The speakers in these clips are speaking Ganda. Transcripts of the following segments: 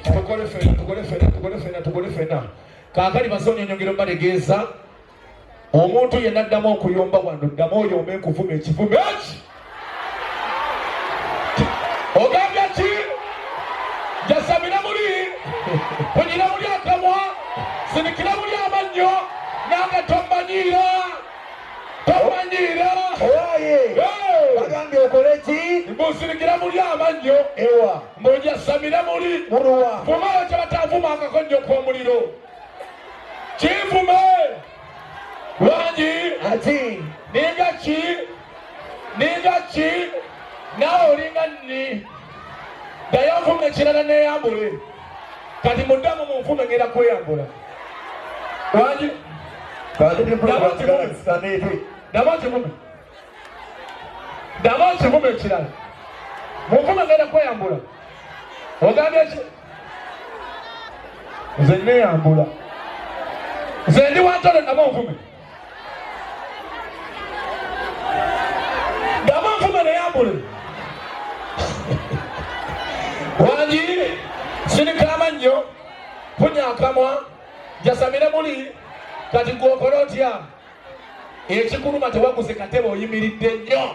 Tukole fena, tukole fena, tukole fena, tukole fena. Kaakali bazonyonyongero mbategeeza omuntu yenna addamu okuyomba wano, ddamu oyombe nkuvuma ekivume eki ogambye ki? Jasamira muli, punyira muli akamwa, sinikira muli amannyo, nange tomanyiira, tomanyiira. Owaye, bagambye okole ki? Mbusirikira muli amannyo. Ewa. Mbunjasamira muli. Muruwa. Vumayo kye batavumangako nnyo kw'omuliro. Kinvume. Wangi. Ati. Ninga ki? Ninga ki? Naawe olinga nni? Ddayo nvume ekirala neeyambule. Kati muddamu munvume ngenda kweyambula. Wangi. Ddamu okivume. Ddamu okivume ekirala. Munvume ngenda kweyambula. Ogambye ki? Nze neeyambula. Nze ndi wantole ddamu onvume. Ddamu onvume neyambule. Wangi, sinika amannyo, punya akamwa, jasamire muli, kati gwe okola otya? Ekikuluma tewaguze katebe oyimiridde nnyo.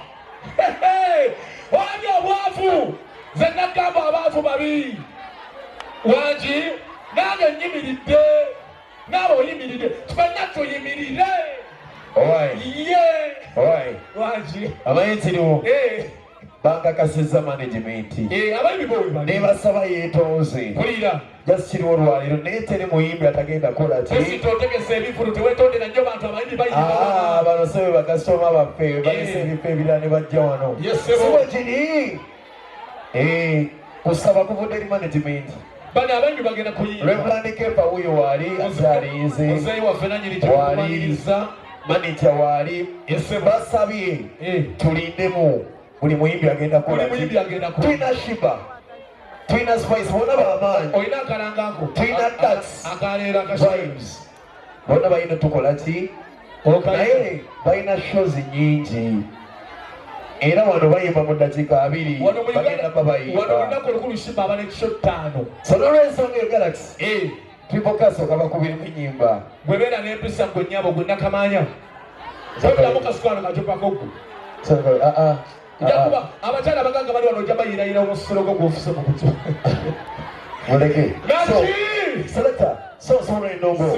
Olabye obwavu, nze nagamba abaavu babi. Wangi, nange nnyimiridde, naawe oyimiridde, ffenna tuyimirire. Ye. Wangi. Amanyi kiriwo. Bankakasizza management. Abayimbi bo we bali. Nebasaba yeetonze. Mpulira. Just kiriwo olwaleero naye teri muyimbi atagenda kukola ki. Pesi totegese ebivvulu tewetondera nnyo bantu abayimbi bayimba. Ah, bano sebe bakasitoma baffe balese ebifo ebirala ne bajja wano. Yes, sebo. Si bwe kiri? Kusaba kuvudde eri management. Bano abayimbi bagenda kuyimba. Reverend Kepa wuyo waali akyalinze. Muzeeyi waffe nannyini Waali. kikumaliriza. Manager waali. Yes, sebo. Basabye tulindemu buli muyimbi agenda kukola Buli muyimbi agenda kukola. Tulina Shiba, tulina Spice, bonna b'amaanyi. Olina akalanga ako? Tulina Dax. Akaleero akashiba. Vibes. Bonna balina tukola ki? Okayi. Naye balina shows nnyingi. Era wano bayimba mu ddakiika 20, Wano mu Uganda, bagenda babayimba. wano olunaku olukulu Shiba aba n'ekisho 5. So n'olwensonga eyo Galaxy, Triple Castle kabakubiremu ennyimba. Gwe beera n'empisa gwe nnyabo gwe nakamanya. Toddamu kasukaano kacupako ggwe. Sorry, ah, ah. Nja kuba abakyala abagagga bali wano ojja bayirayira omusolo gwo gw'ofuse mu kutu. Muleke. Naki? So, Selector, so, so, no, no, no.